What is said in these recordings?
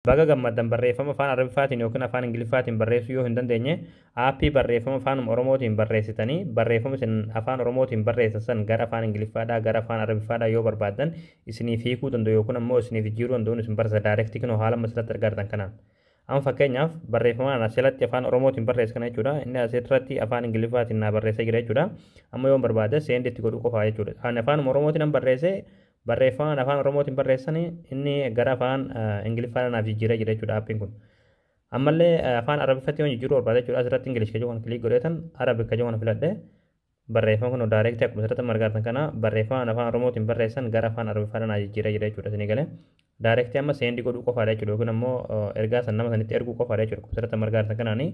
Baga gammaddan. Barreeffama afaan Arabiffaatiin yookiin afaan Ingiliffaatiin barreessuu yoo hin dandeenye, aappii barreeffama afaan Oromootiin barreessitanii barreeffama isin afaan Oromootiin barreessan san gara afaan Ingiliffaadhaa, gara afaan Arabiffaadhaa yoo barbaaddan isiniif hiikuu danda'u yookiin ammoo isiniif jijjiiruu danda'uun isin barsiisa direct kunoo haala asirratti argartan kanaan. Amma fakkeenyaaf, barreeffama asirratti afaan Oromootiin barreesse kana jechuudha. Inni asirratti afaan Ingiliffaatiin naa barreessee jira jechuudha. Amma yoo barbaade send itti godhuu qofaa jechuudha. Ani afaan Oromootiin nan barreesse, barreeffama afaan Oromootiin barreessan inni gara afaan Ingiliffaa naaf jijjiiree jira jechuudha aappiin kun. Ammallee afaan Arabiffatti yoo jijjiiruu barbaade jechuudha, asirratti English kajoo kana click godheetan Arabic kajoo kana filadhe, barreeffama kun direct akkuma asirratti argartan kana barreeffama afaan Oromootiin barreessan gara afaan Arabiffaa naaf jijjiiree jira jechuudha isinii galee. Direct amma send godhuu qofaadha jechuudha, yookiin ammoo ergaa san nama sanitti erguu qofaadha jechuudha. Akkuma asirratti argartan kanaani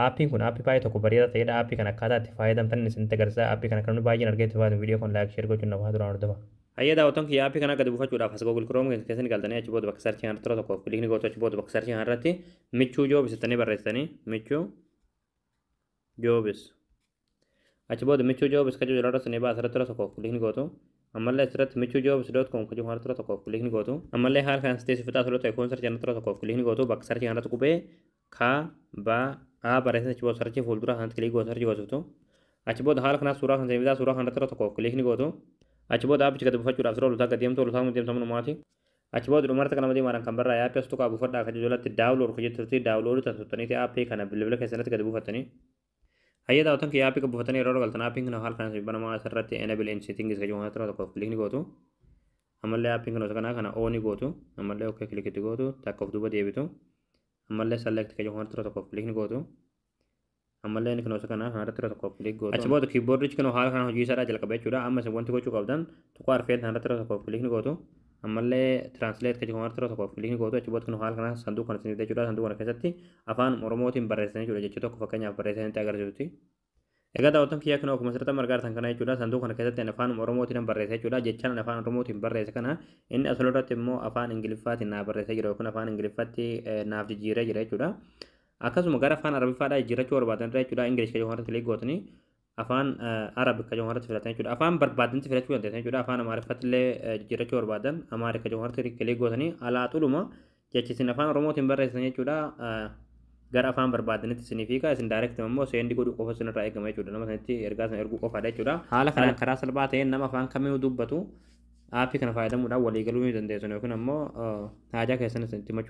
aappiin kun aappii baay'ee tokko bareedaa ta'edha. Aappii kana akkaataa itti fayyadamtan isinitti agarsiisa. Aappii kana kan baay'een argee itti fayyadamu, viidiyoo kun like, share gochuun nama duraan hordofa. Hayya daawwattoon kiyya, aappii kana gadi buufachuudhaaf as Google Chrome keessatti galtanii, achi booda bakka search kanarratti yeroo tokkoof click ni gootu. Achi booda bakka search kanarratti Michuu Jobs jettanii barreessitanii, Michuu Jobs. Achi booda Michuu Jobs kajuu jalaa irratti ni baasa, asirratti yeroo tokkoof click ni gootu. Ammallee asirratti michuujobs.com kajuu kanarratti yeroo tokkoof click ni gootu. Ammallee haala kanaan teessu fixaa sirrii ta'e kun search kanarratti yeroo tokkoof click ni gootu. Bakka search kanarratti qubee K B A barreessan, achi booda search fuuldura kanatti click gootu, search gootu. Achi booda haala kanaa suuraa kan fidaa, suuraa kanarratti yeroo tokkoof click ni gootu. Achi booda aappicha gadi buufachuudhaaf siree olutaa gadi deemtu, olutaa deemtu numaati. Achi booda dhumarratti kana deemaadhaan kan barraa'e aappii as tuqaa buufadhaa kan jalatti download kan jettutti download tattanii aappii kana bilbila keessanitti gadi buufattanii. Hayya daawwattoon kiyya, aappii buufatanii yeroo galtan aappiin kana haala kanaan banamaa, asirratti enable in settings kan jedhu kanatti yeroo tokkoof click ni gootu. Ammallee aappiin kun osoo kanaa kana on ni gootu. Ammallee okay click itti gootu, takka of duuba deebitu. Ammallee select kan jedhu kanatti yeroo tokkoof click ni gootu. Ammallee inni kun osoo kanaa kanarratti yeroo tokkoof click gootu. Achi booda keyboardichi kun haala kanaan hojii isaadhaa jalqaba jechuudha. Amma isin wanti gochuu qabdan tuqaa arfeen kanarratti yeroo tokkoof click ni gootu. Ammallee translate kan jedhu kanarratti yeroo tokkoof click ni gootu. Achi booda kun haala kanaan sanduuqa kana isiniif jechuudha. Sanduuqa kana keessatti afaan Oromootiin barreessanii jechuudha. Jecha tokko fakkeenyaaf barreessanii agarsiisutti. Egaa daawwattoon kiyyaa, kun akkuma asirratti argaa kana jechuudha. Sanduuqa kana keessatti afaan Oromootiin barreessa jechuudha. Jechaan afaan Oromootiin barreesse kana inni asirratti immoo afaan Ingiliffaatiin naaf barreessee jira yookiin afaan Ingiliffaatti naaf jijjiiree jira jechuudha. Akkasuma gara afaan Arabiffaadhaa jijjiirachuu barbaadan jechuudha. English kan jedhu click gootanii afaan Arabic kan jedhu filatan jechuudha. Afaan barbaadanitti filachuu dandeessan jechuudha. Afaan Amaariffatti illee jijjiirachuu barbaadan Amharic kan jedhu click gootanii alaa xuluma jechi isin afaan Oromootiin barreessan jechuudha. Gara afaan barbaadanitti isiniif hiika. Isin direct immoo send godhuu qofa isinirraa eegama jechuudha. Nama sanitti ergaa sana erguu qofaadha jechuudha. Haala kanaan karaa salphaa ta'een nama afaan kamiyyuu dubbatu aappii kana fayyadamuudhaan walii galuu ni dandeessu yookiin ammoo haajaa keessan itti himachuu.